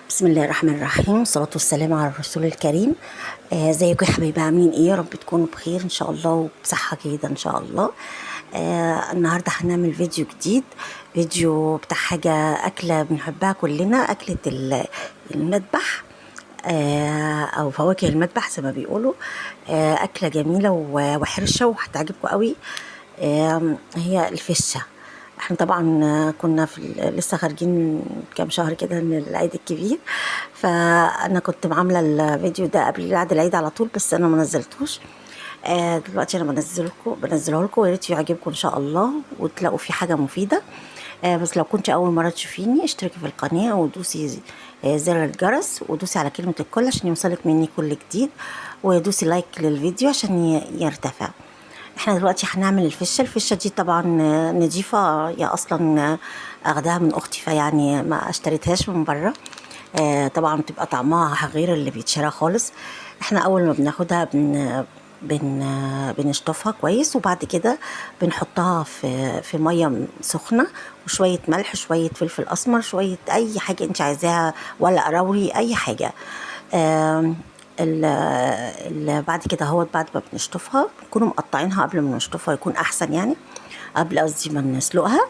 بسم الله الرحمن الرحيم، والصلاة والسلام على الرسول الكريم. ازيكم يا حبايبي؟ عاملين ايه؟ يا رب تكونوا بخير ان شاء الله وبصحة جيدة ان شاء الله. النهاردة هنعمل فيديو جديد، فيديو بتاع حاجة أكلة بنحبها كلنا، أكلة المذبح، أو فواكه المذبح زي ما بيقولوا. أكلة جميلة وحرشة وهتعجبكم قوي. هي الفشة. احنا طبعا كنا في لسه خارجين من كام شهر كده من العيد الكبير، فانا كنت عامله الفيديو ده قبل بعد العيد على طول، بس انا ما نزلتوش. دلوقتي انا بنزله لكم، ويا ريت يعجبكم ان شاء الله وتلاقوا فيه حاجة مفيدة. بس لو كنت اول مرة تشوفيني اشتركي في القناة ودوسي زر الجرس ودوسي على كلمة الكل عشان يوصلك مني كل جديد، ودوسي لايك للفيديو عشان يرتفع. احنا دلوقتي هنعمل الفشه. الفشه دي طبعا نضيفه، يا اصلا اخدها من اختي، فيعني ما اشتريتهاش من بره. طبعا بتبقى طعمها غير اللي بيتشرى خالص. احنا اول ما بناخدها بن بن بنشطفها كويس، وبعد كده بنحطها في مية سخنة وشوية ملح، شوية فلفل اسمر، شوية اي حاجة انت عايزاها، ولا قراوري اي حاجة. بعد كده اهوت، بعد ما بنشطفها بنكونوا مقطعينها قبل ما نشطفها يكون احسن، يعني قبل قصدي ما نسلقها.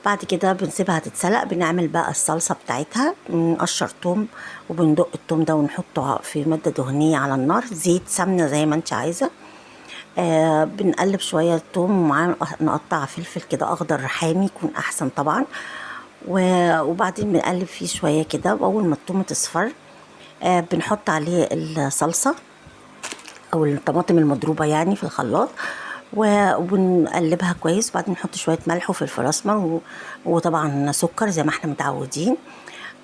بعد كده بنسيبها تتسلق. بنعمل بقى الصلصة بتاعتها، بنقشر توم وبندق التوم ده ونحطه في مادة دهنية على النار، زيت سمنة زي ما انت عايزة. بنقلب شوية التوم ومعاه نقطع فلفل كده اخضر حامي يكون احسن طبعا، وبعدين بنقلب فيه شوية كده. واول ما التوم تصفر، بنحط عليه الصلصة او الطماطم المضروبة يعني في الخلاط، وبنقلبها كويس. وبعدين نحط شوية ملح وفلفل اسمر وطبعا سكر زي ما احنا متعودين،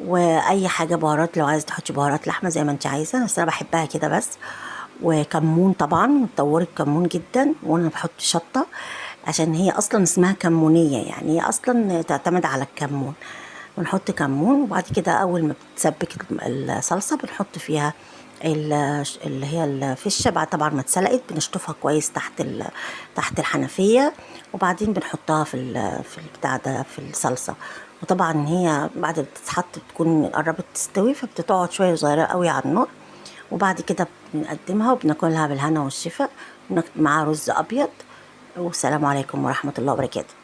واي حاجة بهارات لو عايزة تحطي بهارات لحمة زي ما انت عايزة، بس انا بحبها كده بس. وكمون طبعا، وتطوري الكمون جدا. وانا بحط شطة عشان هي اصلا اسمها كمونية، يعني هي اصلا تعتمد على الكمون. ونحط كمون. وبعد كده اول ما بتسبك الصلصة بنحط فيها اللي هي الفشة. بعد طبعا ما اتسلقت بنشطفها كويس تحت الحنفية، وبعدين بنحطها في البتاع ده في الصلصة. وطبعا هي بعد ما بتتحط بتكون قربت تستوي، فبتقعد شوية صغيرة قوي على النار. وبعد كده بنقدمها وبناكلها بالهنا والشفا مع رز ابيض. والسلام عليكم ورحمة الله وبركاته.